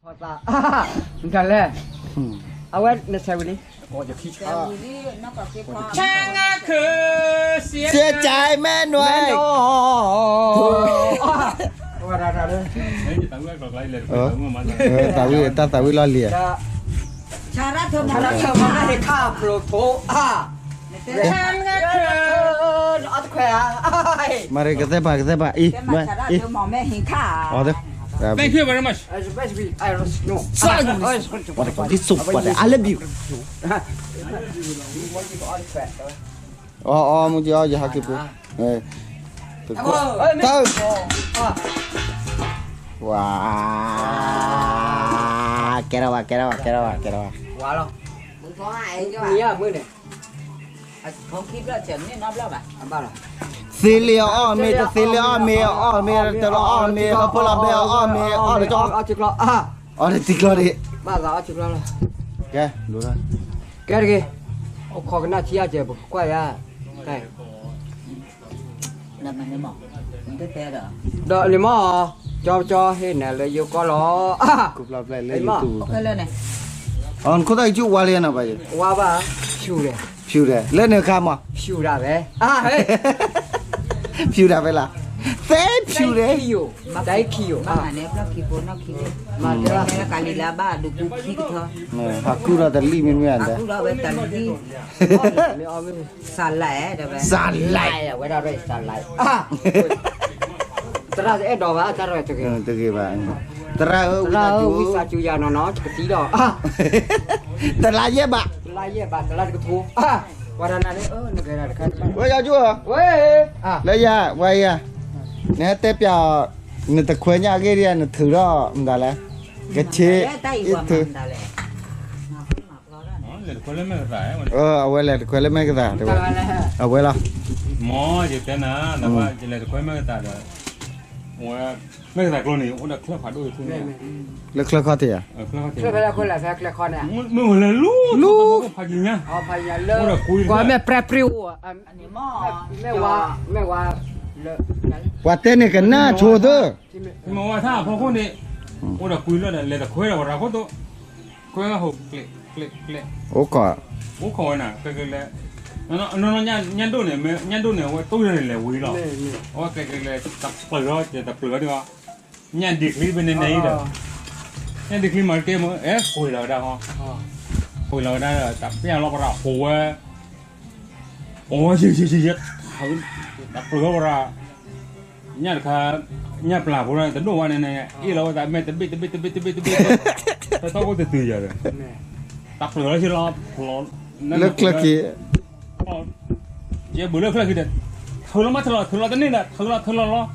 မတၤလဲၣ်, အဝဲနဆဲးဝံၤလံ, ဆဲးငါခု, စ့ကဲမဲနွဲ, သးဝံၣ်တၢ်သးဝံၣ်လီၤလံ, ဆါဒၣ်ထၢမၤန့ၣ်ခါ ဖျိးဖိ, မၤရကသဲပၤကသဲပၤအံၤ, ဆါဒၣ်ထၢမၤမဲာ်ဟ့ၣ်ခါ, Thank you very much. I love you. အီ အီ မုၢ်ကီ ယဟးက့ၤပူၤ, တၢ်, ဝါ, ကဲထီၣ်ဘၣ် ကဲထီၣ်ဘၣ် ကဲထီၣ်ဘၣ် ကဲထီၣ်ဘၣ်, သ့လံအီၣ်မ့ၤ တသ့လံအီၣ်မ့ၤ အီၣ်မ့ၤ တလီၤအီၣ်မ့ၤ ဟၢဖၢလီၤဘဲအီၣ်မ့ၤ အီၣ်တကီ, အီၣ်တထံကျီဒံး, ကဲ, ကဲတဂ့ၤ, အိၣ်ခိးကနၣ်ထံအါကဲ ပကကွၢ်ယၤ, ဒီးလံမီၢ်, ကၠီကၠီဟ့ၣ်နၤလၢယိကီၢ်လီၤ, နခိၣ်သၣ်ကၠူဝါလံနီၤ, ဝါဘၣ်, ဖၠူဒီး, ဖၠူဒီး လၢနခါမး, ဖၠူဒၣ်ဝဲ, ဖၠူဒၣ်ဝဲလီၤ, သဲဖၠူဒီး, တၢ်ခံယိာ်, ကလံၤလၢဘၣ်ဒုးကူခံကထၢ, ဟးကူၣ်ဒီးတလံၣ်မ့ၢ်မ့ၢ်, ကူၣ်ဒီးဝဲတလံၣ်, စၤလါ, စၤလါ, ဝဲဒၣ်စၤလါ, သရၣ်အဲၣ်ဒိးဘၣ် တၢ်ရဲၣ်တဂ့ၤ, တဂ့ၤဘၣ်, သရၣ်ဧၢ, ဝံသးစူၤယၤနီၤနီၤ ကသံဒီး, တလါယဲၢ်ဘး, တလါယဲၢ်ဘး တလါတကထိ, ဝဲဒၣ်နၤန့ၣ်, ဝဲယၤကၠူ, လၢယၤ, ဝဲယၤ, နဟဲတဲပျးအီၤ, နတခွဲညၣ်အဂ့ၢ်ဒ် နထုးထီၣ်မတၤလဲၣ်, ကဆ့, အထုး အဝဲလဲၤတခွဲလၢမဲာ်ကသၣ်, အဝဲလီၤ, မ်ယတဲနၤ, ယလဲၤတခွဲမဲာ်ကသၣ်ဒီး, ဝဲ, မဲာ်ကသၣ်ကျိန့ၣ် အိၣ်ဒီးချၢၣ်ဖးဒိၣ်တထူၣ်န့ၣ်, လၢချၢၣ်ခီၣ်ထံးဧါ, မ့ၢ်ဝဲလဲၤလူၤ, ဖးကံညါ, အိၣ်ဒီးကွံ, မဲာ်ပြဲပြံအိၣ်, မဲာ်ဝါ, မဲာ်ဝါ, ပှၤတဲန့ၣ်ကနၣ်ဆိသၢ, မ့ၢ်ဝဲထါအဖီခိၣ်န့ၣ်, အိၣ်ဒီးကွံလၢဒီး လဲၤတခွဲဒီးဝဲဒၣ်ခိၣ်သိး, ခွဲဂၤဟိးကျဲးကျဲးကျဲး, အိၣ်ခိး, အိၣ်ခိးဝဲနၤ ကျဲးကျဲးကျဲး, နီၢ်နီၢ်ညၣ်ဒိၣ်န့ၣ်, ညၣ်ဒိၣ်န့ၣ် အဝဲတိၢ်ယၤန့ၣ်လဲၤဝံၤလီၤ, အဝဲကျဲးကျဲးကျဲး တပျၢၤလီၤ တပျၢၤလီၤဒ်အီၤ, ညၣ်ဒ့ချံဖဲန့ၣ်န့ၣ်ဒီး, ညၣ်ဒ့ချံမၤတကဲမ့ၢ် အဲၣ်ကွံာ်လီၤဝဲဒၣ်ဟီ, ကွံာ်လီၤဝဲဒၣ်ဒီး တပျၢ်လီၤပရၤဟိးဝဲ အိၣ်ယံၤယံၤယံၤယံၤ, တပျၢၤဝဲပရၤ, ညၣ်တခါ, ညၣ်ပျၢ်ဖိန့ၣ် တဒိၣ်ဝဲန့ၣ်န့ၣ် အ့ၣ်လီၤဝဲသးမဲာ်တဘ့ၣ်တဘ့ၣ်တဘ့ၣ်တဘ့ၣ်တဘ့ၣ်, တၢ်တီၢ်ဖိတတုၤယၤဒီး, တပျၢၤလီၤဆ့လီၤ, လၢချၢၣ်ခံ ယဲဘူးလၢချၢၣ်ခံဒီး, ထုးလီၤမးထုးလီၤ ထုးလီၤတန့ၢ်ဒီး ထုးလီၤထုးလီၤလီၤ,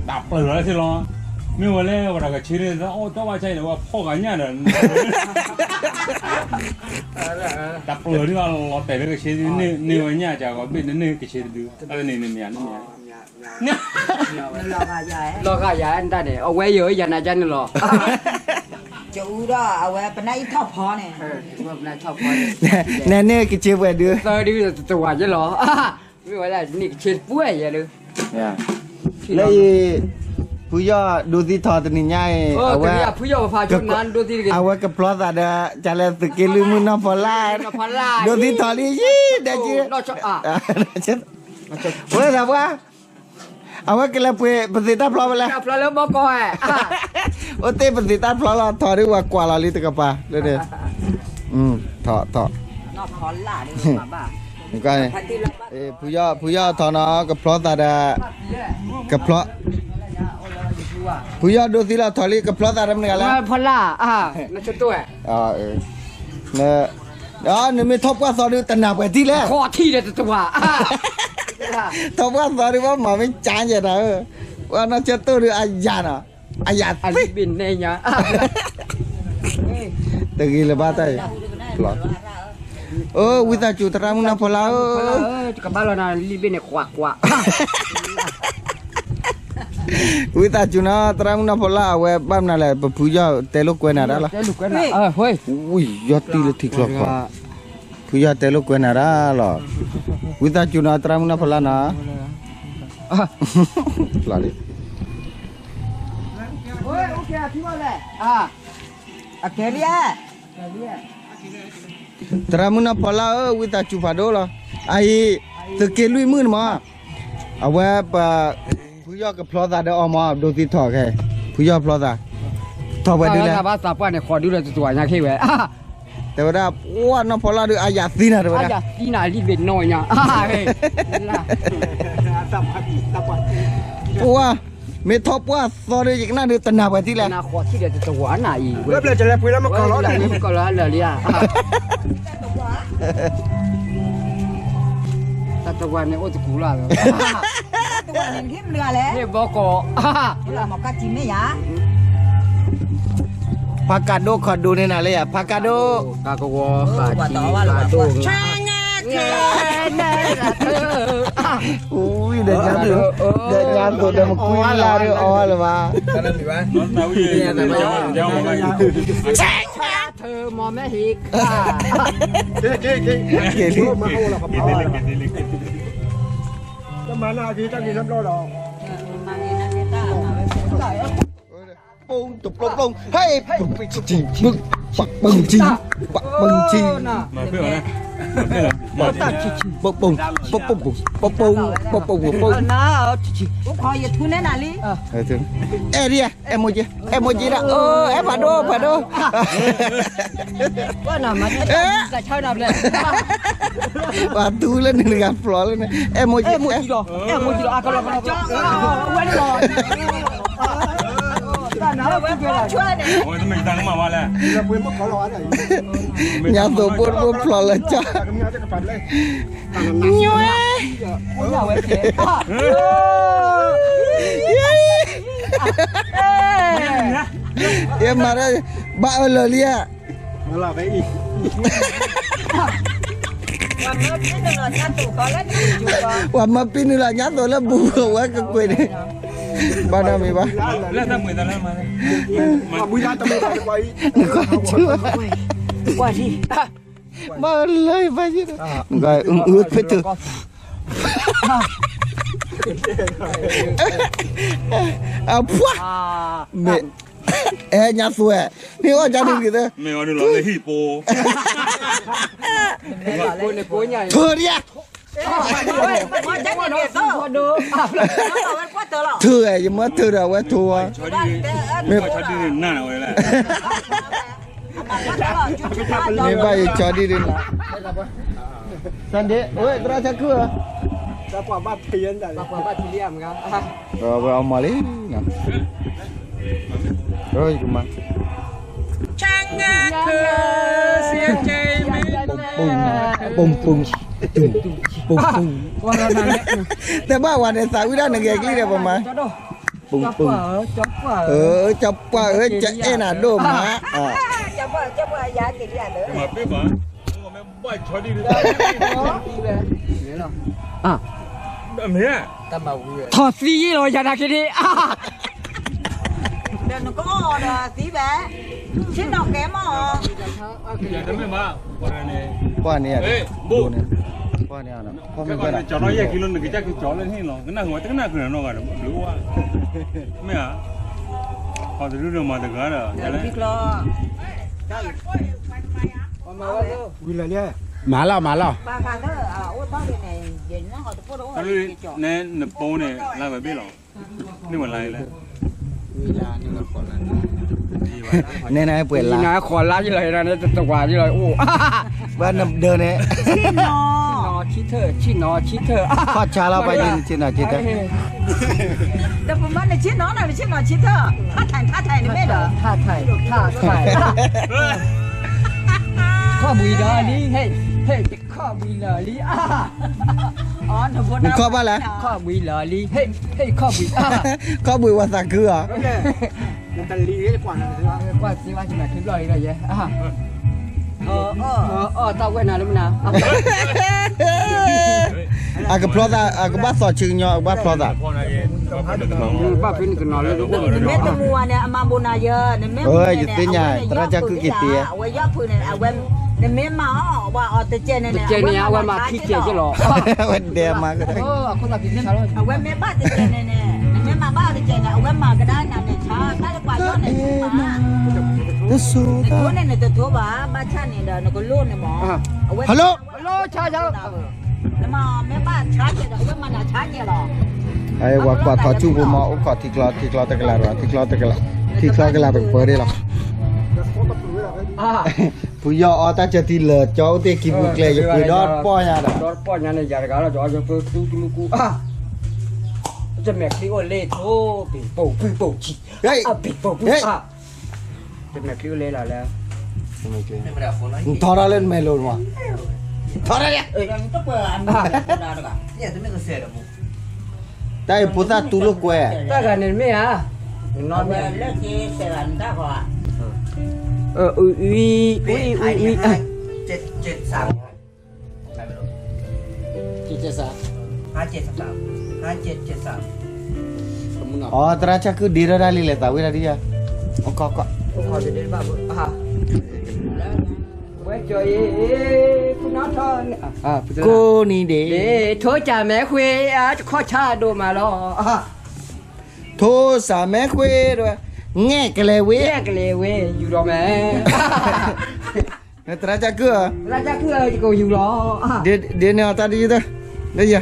တပျၢၤလီၤဆ့လီၤ, မ့ၢ်ဝဲလၢဝဲဒၣ်ကဆ့န့ၣ် အိၣ်တၢ်ဝါဆါအံၤဒီး ဝဲဖီၣ်ဂၤညၣ်ဒီး တၢ်ပျၢၤဒ်အလီၤတဲာ်လၢကဆ့န့ၢ်ဝဲညၣ်ကဘ့ၣ်န့ၢ်ကဆ့တဒု, တၢ်တန့ၢ်န့ၣ်မ့ၢ်ဧါ, လီၤဂာ်ယၤနတၢ်န့ၣ် အဝဲယၤနၤယၤန့ၣ်လီၤ, ကအူဒီးအဝဲပနၢ်အံၤထီၣ်ဖီန့ၣ်, နန့ၢ်ကဆ့ပှဲၤဒု, သၢဒုတဝၤယဲလီၤ, မ့ၢ်ဝဲဒၣ်န့ၢ်ကဆ့တပှဲၤယဲဒု, လၢအံၤ, ဖုယီၢ်ဒိသံထီၣ်တနံၤညါအံၤ, ဖုယီၢ်ပဖးကၠိနၤဒိသံတဂ့ၤ, အဝဲကဖျီသးဒီး ကလဲၤသုးက့လွံၢ်မုၢ်နီၢ်ဖီလာ်, ဒိသံထီၣ်လံယံၤဒီးက့, ဝဲဒၣ်ပှၤ, အဝဲကလဲၤပှ့ၤပသ့ၣ်တၢ်ဖျီဖဲလဲၣ်, အိၣ်တ့ၢ်ပသ့ၣ်တၢ်ဖျီလီၤ ထီၣ်ဒ်ဝဲကွၢ်လီၤလံတကပၤ, ထီၣ်ထီၣ် ဖုယီၢ်ထီၣ်နီၤ ကဖျီသးဒီး, ကဖျီ, ဖုယီၢ်ဒိသံလီၤထီၣ်လံ ကဖျီသးဒီးမနုၤလဲၣ်, ဖီလာ်, နမ့ၢ်ထီၣ်ပှၢ်သီဒုး တနၢ်ပှဲၤထံၣ်လဲၣ်, ထီၣ်ပှၢ်သီဒုး ဘၣ်မၤမ့ၢ်ကၠါယဲၢ်နၤဧၢ, ပှၤနီၢ်ကၠိတိၢ်ဒုးအယၤနီၤ, အယၤသ့, တဂ့ၤလၢၤဘၣ်တၢ်အံၤ, အိၣ်ဝံသးစူၤသရၣ်မုၣ်နီၢ်ဖီလာ်ဧၢ, ကဘၣ်လီၤနၤလံာ်ဘ့ၣ်န့ၣ်ကွးကွး ဝံသးစူၤနီၤ သရၣ်မုၣ်နီၢ်ဖီလာ် အဝဲဘၣ်မနုၤလဲၣ် ပဖုယီၢ်တဲလိာ်ကွဲနၤဒၣ်လီၤ, ဝံယီၢ်တံၢ်လၢထံချီခီ, ဖုယီၢ်တဲလိာ်ကွဲနၤဒၣ်လီၤ, ဝံသးစူၤနီၤ သရၣ်မုၣ်နီၢ်ဖီလာ်နီၤ, လီၤလံ အ အကဲလံဧါ, သရၣ်မုၣ်နီၢ်ဖီလာ်ဧၢ, ဝံသးစူၤဖးဒိၣ်လီၤ. အအံၤ သုးက့လွံၢ်မုၣ်န့ၣ်မး, အဝဲပ ဖုယီၢ်ကဖျီသးဒီးအီၤမး, ဒိသံထီၣ်ခဲ, ဖုယီၢ်ဖျီသး, ထီၣ်ဝဲဒုးလဲၣ်, ဘၣ်သးပှၢ်န့ၣ် ဃီၤဒုဒီးတတဝၤညါခဲဝဲ, တဲဝဲဒၣ်, ပှၢ်နီၢ်ဖီလာ်ဒုး အယၤသံနၤ တဲဝဲဒၣ်, အယၤသံနၤလံဘ့ၣ်နီၢ်ညါ ပှၢ်, မ့ၢ်ထီၣ်ပှၢ်သီဒီး ယကနၣ်ဒုးတနၤပှဲၤထံၣ်လဲၣ်, နဃီၤထံၣ်ဒီးတတဝၤနၤအံၤ, ဝဲဘျဲၣ်ကလဲၤပှ့ၤလၢမကီၢ်လီၤ, မ့ၢ်မကီၢ်လီၤလၢာ်လံဧါ, တတဝၤန့ၣ်အိၣ်တကူလီၤ, မ့ၢ်ဘီကီၢ် ဖးကးဒိၣ်ခီဒိၣ်န့ၢ်နၤလၢယၤ, ဖးကးဒိၣ်, ကကဝီၤဃာ်ထံ, ဒီးညါသိးဒီးမကွံလၢ်ဒီးအီၤလၢၤဘၣ်, ဆဲးညါထၢမီၤမဲဟ့ၣ်ခါ, က့ၤလံ, က့ၤလံ, က့ၤလံ, ပူတပျိပျိ, ဟဲ, ပပူထံ, ပပူထံ, ပပူ, ပပူ, ပပူ, ပပူ, ပပူ, ပပူ, ယထူနဲနၤလံ, အဲၣ်ဒံး, အဲၣ်မိၢ်က့, အဲၣ်မိၢ်က့ဒၣ်, အဲၣ်ဖးဒိၣ်, ဖးဒိၣ် ပှၤသူလၢန့ၣ်တဂၤဖျီလၢန့ၣ်, အဲၣ်မိၢ်က့, အဲၣ်မိၢ်က့လီၤ, အဲၣ်မိၢ်က့လီၤ, အကလီကလီ, ဝဲန့ၣ်လီၤ, ညါသိးဘိတဘိဖျီလၢကၠီ, ညွဲ, ယမၤဒၣ်, ဘၣ်အၢၣ်လၢာ်လံဧါ, ပှၤမၢပံနုာ်လီၤညါသိးလၢဘူးဝဲကကွံာ်န့ၣ်, ဘၣ်နီၢ်မံၤဘၣ်, နကွၢ်ဆူၣ်, ဘၣ်လၢဘၣ်ယဲ, အုၣ်ခွဲးတၢ်, အဖှၢ်, မ့ၢ်, အဲၣ်ညါသိး, မ့ၢ်အီၣ်ကၢ်ဒုးက့ၤသၢ, မ့ၢ်အီၣ်ဒုးလီၤလၢဟံၣ်ပူၤ, ထၢဒံးဧါ, ထၢ, ယမၢထၢဒီးအဝဲထၢဝဲ, မ့ၢ်, မ့ၢ်ဘၣ်ယဆီဒံးဒုးနၤ, Sunday, ဝဲသရၣ်ဆါခုၣ်ဧၢ, ဝဲအီၣ်မးလံ, ယကမၤ, ပူၤ, ပူၤ, ပူၤ, ပူၤ, တဲဘၣ်ဝဲန့ၣ် သးဝံၣ်ဒၣ်နဂဲၤကလံၢ်ဒီးပမၤ, ပူၤ, ပူၤ, ကၠီပှၢ်ဧၢ, ကၠီအဲၣ်နၤဒိၣ်မး, ထီၣ်သံယ့ၢ်လီၤယၤနာ်က့န့ၣ်, ဒီးနကအီၣ်ဒီးသံဘဲ, ဆ့ၣ်နီၤကဲမီၢ်, ကွၢ်န့ၣ်, ကွၢ်န့ၣ်, ကဲကီးန့ၣ် ကၠီၤထီၣ်ယဲၢ်ကံလိ နကစၢ်ကကၠီၤလၢန့ၣ်လီၤ, ကနၣ်ဃုာ်ဝဲတကနၣ်ဃုာ်နီတဂၤဒီး ဘျုးဝဲ, မ့ၢ်ဧါ, ဟီၣ်တဒုဒီးမၤတဂၤဒီး, မၤလီၤ, မၤလီၤ, နပိန့ၣ် လါဝဲဘ့ၣ်လီၤ, န့ၢ်ဝဲလါလဲၣ်, နဲနပှဲၤလါ, နဃီၤလါယလီၤ, တတဝၤယလီၤ, အိၣ်, ဘၣ်နဒၢန့ၣ်, ဆံနီၤ, ဆံနီၤ, ဆံထၢၣ်, ခီၣ်ဆါလီၤပှၤယဲၢ်ဆံနီၤ, ဆံထၢၣ်, တပမၤနဆံနီၤ, နဆံနီၤ, ဆံထၢၣ်, ထါထါ, ထါထါ, ထါထါ, ခီၣ်ဘှံးဒီးလံ, ဟဲ, ဟဲခီၣ်ဘှံးလၢာ်လံဧါ, နခီၣ်ဘၣ်လဲၣ်, ခီၣ်ဘှံးလၢာ်လံ, ဟဲ, ဟဲခီၣ်ဘှံး, ခီၣ်ဘှံးဝဲသးခုဧါ, ကွၢ်စ့ဝါ, ကမၤထံဘျီၣ်လံလီၤယဲ, အီၣ်တၢ်ဝဲနၤလၢမနၤ, အကဖျီသး, အကဘၣ်သီၣ်ဆံကညီ, အကဘၣ်ဖျီသး, ဘၣ်ဖဲနကနီၤလၢ, နမ့ၢ်တမူဝဲန့ၣ် အမၤဘိးနၤယၢ, နမ့ၢ်မူန့ၣ်, ယသ့ၣ်ညါ, သရၣ်ကၢ်ကုၢ်က့ၤသ့, အဝဲယီၢ်ဖုးန့ၣ်, အဝဲ, နမ့ၢ်မၤအီၣ်ဝဲအီၤတကဲန့ၣ်န့ၣ်, အဝဲမၤခံကဲက့လီၤ, အဝဲဒဲမၤကဒါ, အဝဲမ့ၢ်ဘၣ်တကဲန့ၣ်န့ၣ်, နမ့ၢ်မၤဘၣ်အီၤတကဲန့ၣ်, အဝဲမၤကဒါနၤန့ၣ်, ဆါတၢ်လၢပှၤယီၢ်န့ၣ်, တဆိတၢ်န့ၣ် နတထိဘၣ်, ဘၣ်ဆၣ်န့ၣ်ဒီး နကလိၣ်န့ၣ်မး, အဝဲ hello, hello, ဆါဆါ, နမ့ၢ်ဘၣ်ဆါကဲဒီး အဝဲမၤနၤဆါကဲလီၤ. အဲ ပှၤကွၢ်ထီၣ်ဆူၣ်ဖိမး အိၣ်ခိးထံချီ ထံချီတကလးဒီး ထံချီတကလး, ထံချီတကလးတကပၤဒ်လီၤ. ဖုယီၢ်အီၣ်တၢ်ကၢထံလၢာ် ကၠီအိၣ်တ့ၢ်ကံပူၤကျဲ ယပှ့ၤဒီတပီၢ်ညါဒီး ဒီတပီၢ်ညါန့ၣ် ယၤတဂၤလီၤ ယအီၣ်ယပၢတူတူမူကူ, တမဲာ်ချံအိၣ်လၢထိ ပံၤပိာ်ပံၤပိာ်ခံ, အပံၤပိာ်ပံၤ, တမဲာ်ချံအိၣ်လၢလီၤလၢ နထီထီၣ်လၢနမဲာ်လိၤမး, ထီထီၣ်လၢ တၢ်အံၤဖိသၣ်တူလိာ်ကွဲ, တၢ်ဂၤန့ၣ်မ့ၢ်ဧါ, ဝံၤ ဝံၤ ဝံၤ အီ သရၣ်ဆၣ်ကုၢ်ဒ့ထီၣ်တၢ်လံလဲၣ် သးဝံၣ်တၢ်ဒ်ယၤ, ဝဲကၠီၤအံၤ, ကိးနံၤဒ့ၣ်, ထိၣ်ကၠၣ်မဲခွ့, တခီၣ်ဆၣ်ဒိၣ်မးလီၤ, ထိၣ်စၢ်မဲခွ့, ငဲၢ်ကလဲၤဝ့, ငဲၢ်ကလဲၤဝ့, ယူၤဒီးမဲ သရၣ်ကၢ်ကုၢ်ဧၢ, သရၣ်ကၢ်ကုၢ်ဧၢ, ယကယူၤလီၤ, ဒ်န့ၣ်အတၢ်တယုၢ်တၢ်, ဒ်ယၤ,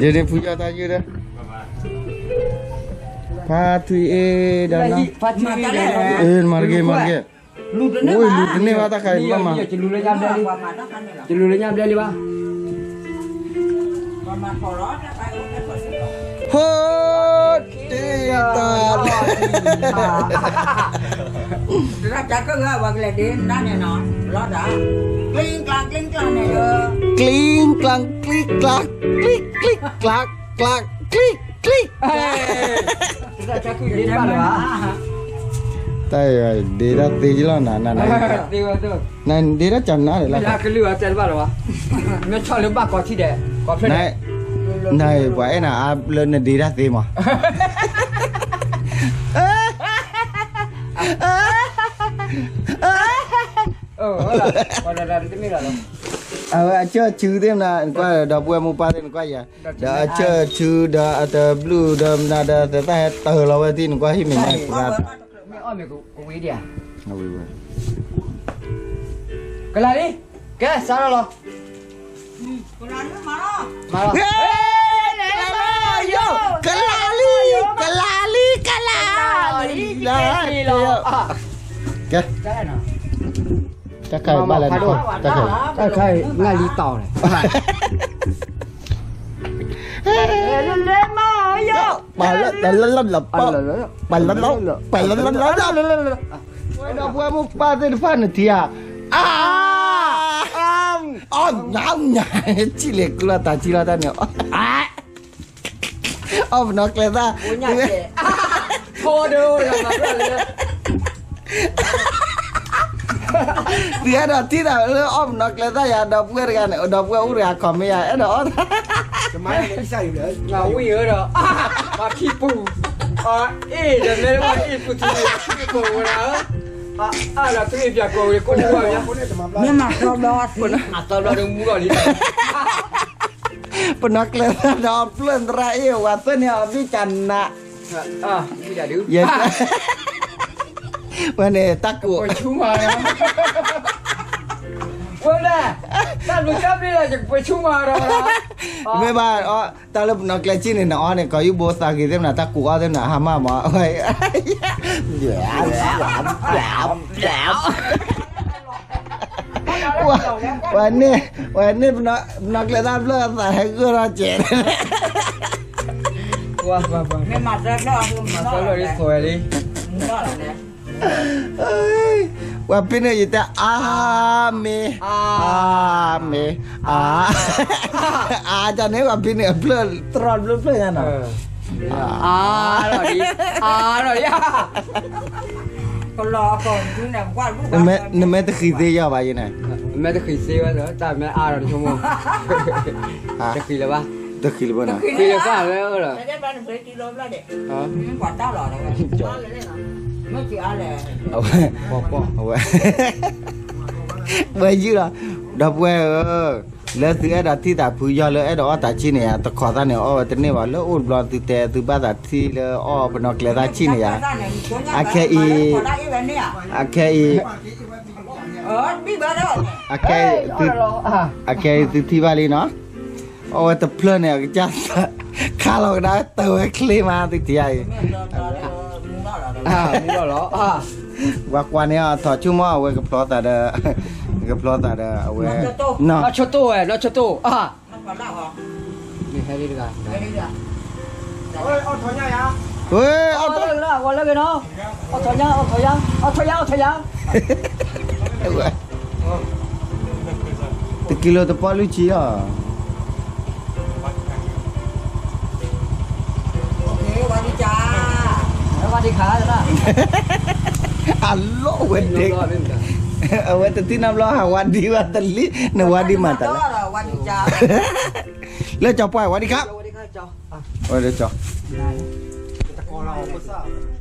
ဒ်န့ၣ်ဖုယီၢ်တၢ်ယုၢ်တၢ်, ဖါထွံၣ်အ့ၣ်ဒီးနီၤ, ဖါထွံၣ်အ့ၣ်, မၤတက့ၢ် မၤတက့ၢ်, အိၣ်လူၤတန့ၢ်ဘၣ်တၢ်ခါအံၤဘၣ်မး, ယလူၤလၢညါဘျဲလံဘၣ် ဟိတ့တၢ်လၢ တၢ်ကၢ်ကၢ်ဝဲကလဲၤဒ့နၤန့ၣ်နီၤ, လီၤတၢ်, ကျံကျါကျံကျါန့ၣ်, ကျံကျါကျံကျါ, ကျံကျံကျါ, ကျါ, ကျံ, ကျံ, ကျါ, တၢ်ဒ့တၢ်သ့လီၤနၤ, နဒ့တၢ်ကနၤဒ်လဲၣ်, ကလုၢ်အတဲတဘၣ်လီၤဘၣ်, မ့ၢ်ဆီၣ်လၢဘၣ်ကီထံၣ်ဒဲး, န ပှၤအဲၣ်နၤအါလၢနဒ့တၢ်သ့မး, အဝဲအဆၢဆူသ့ၣ်မနၤ နကွၢ်ဒီပုၢ်ဝဲၢ်မိၢ်ပၢ်သ့ၣ်နကွၢ်ယၤ, ဒီးအဆၢဆူဒီးအတဘျုးဒီးမနၤဒီးသတၢ်ဟဲတၢၢ်လီၤဝဲသ့ၣ်နကွၢ်ဟံၣ်မဲာ်ညါ, ကဝံၤဒံးဧါ, ကလၤလံ, ကဲစးထီၣ်လီၤ, မၤလီၤ, ကလၤလံ, ကလၤလံ, ကလၤလံ, ကဲ တၢ်ခါအံၤဘၣ်လဲၣ်, တၢ်ခါအံၤ, တၢ်ခါအံၤ ငါလံတီၤန့ၣ်, ပှၤလၢ ပှၤလၢ ပှၤလၢ ဒီပုၢ်ဝဲၢ်မိၢ်ပၢ်သ့ၣ်တဖၣ်န့ၣ်ထံဧါ, အါ, အါ, အါ, ညါ, ညါ, ထံၣ်လဲၤကူလီၤတၢ်ထံလီၤတၢ်န့ၣ်, အီၣ်ပနီၣ်ကျဲသၣ်, သုအဲၣ်ဒိးထံၣ်သးလၢအီၣ်ပနီၣ်ကျဲသၣ်ယၤ ဒီပုၢ်ဝဲၢ်တဂၤန့ၣ်, ဒီပုၢ်ဝဲၢ်အိၣ်တဂၤ comment ယၤ အဲၣ်ဒိးအီၣ်, ဝံၤဧၢဒီး, ပှၤခံပူၤ, အ့ၣ်ဒီးမ့ၢ်ပှၤအ့ၣ်ပူၤထံန့ၣ် ပူၤဝဲဒၣ်ဧၢ, အါဒီးသုအ့ၣ်ပၠးကိးဝံၤကိးန့ၣ်ဝဲ, မ့ၢ်မၤသီဘျီ, မၤသီဘျီဒီးမူလီၤလံ ပနီၣ်ကျဲသၣ်ဒီးပျၢၢ်သရၣ်အ့ၣ် ဝၤသၢန့ၣ်အီၤဘံၣ်ကနး, ဝဲန့ၣ်တၢ်ကူး, ဝဲဒၣ်, တၢ်ဘျုးတၢ်ဘျုးလီၤ ယကပှ့ၤဆူမၤဒီး, မ့ၢ်ဘၣ်, တၢ်လၢပနီၣ်ကျဲစ့ၢ်န့ၣ် နအီၣ်န့ၣ် ကီးယူၢ်ဘိသးဂ့ၤသ့ၣ်မနၤ တၢ်ကူးအီၣ်သ့ၣ်မနၤ ဟါမၢ်မး, ဝဲန့ၣ်, ဝဲန့ၣ် ပနီၣ်ကျဲသၣ်ဘျၢၣ်အသးဟဲဂၢၢ်ထီၣ်ကဲး, မၤသီဘျၢၣ်လံ, ပှၤဖဲန့ၣ်ယတဲ အါမ့ၢ်, အါမ့ၢ်, အါ, အါတၢ်န့ၣ် ပှၤဖဲန့ၣ်အဖျၢၣ် တြီတဖျၢၣ်ဖျၢၣ်ညါနီၤ, အါလီၤဒံး, အါလီၤဒံး, နမ့ၢ်တဃံးသ့ယီၤဘၣ်ယဲန့ၣ်, မ့ၢ်တဃံးသ့ဝဲဒီး တၢ်မ့ၢ်အါလီၤတဆိကမိၣ်, တဃံးလၢၤဘၣ်, တဃံးလၢၤဘၣ်နီၤ, ဃံးလၢၤဘၣ်ဝဲလီၤ, အဝဲ, အဝဲ, ဝဲယုၢ်လီၤ, ဒီပုၢ်ဝဲၢ်ဧၢ, လၢသုအဲၣ်ဒိးထံၣ်သးဖုယီၢ်လၢအဲၣ်ဒိးအီၣ်သးဆံၣ်န့ၣ်ယါ, တခိးသၣ်န့ၣ်အီၣ်ဝဲတန့ၢ်ဘၣ်, လၢအိၣ်တဘျီသုတဲသုဘၣ်သးထံၣ်လၢအီၣ်ပနီၣ်ကျဲသၣ်ဆံၣ်န့ၣ်ယါ. အခဲအံၤ, အခဲအံၤ, အခဲအံၤသုထံၣ်ဘၣ်လံနီၤ. အီၣ်ဝဲတဖျၢၣ်န့ၣ် အကစၢ် ခါလီၤကဒါ တၢ်ဝဲချ့မးသုထံၣ်အံၤ. ပှၤကွၢ်န့ၣ်အထီၣ်ဆိကမိၣ် အဝဲကဖျီသးဒီး, ကဖျီသးဒီးအဝဲ, နီၢ်ဆိတိၢ်ဝဲ နီၢ်ဆိတိၢ်, ဝဲ, အီၣ်ထီၣ်ညါ, အီၣ်ထီၣ်ညါ, အီၣ်ထီၣ်ညါ, အီၣ်ထီၣ်ညါ, အီၣ်ထီၣ်ညါ, အီၣ်ထီၣ်ညါ, အီၣ်ထီၣ်ညါ, တကံလိတပီၢ်လွံၢ်ဆံလီၤ. အလီၢ်ဝဲဒၣ်, အဝဲတထံၣ်နီတဘျီ ဟးဝါဒံဘၣ်တလံ, နဝါဒံမၤတၢ်လၢ, လၢကၠီပှၢ်ဝါဒံခါ, ဝဲဒၣ်ကၠီ, တကိးလီၤပစၢ်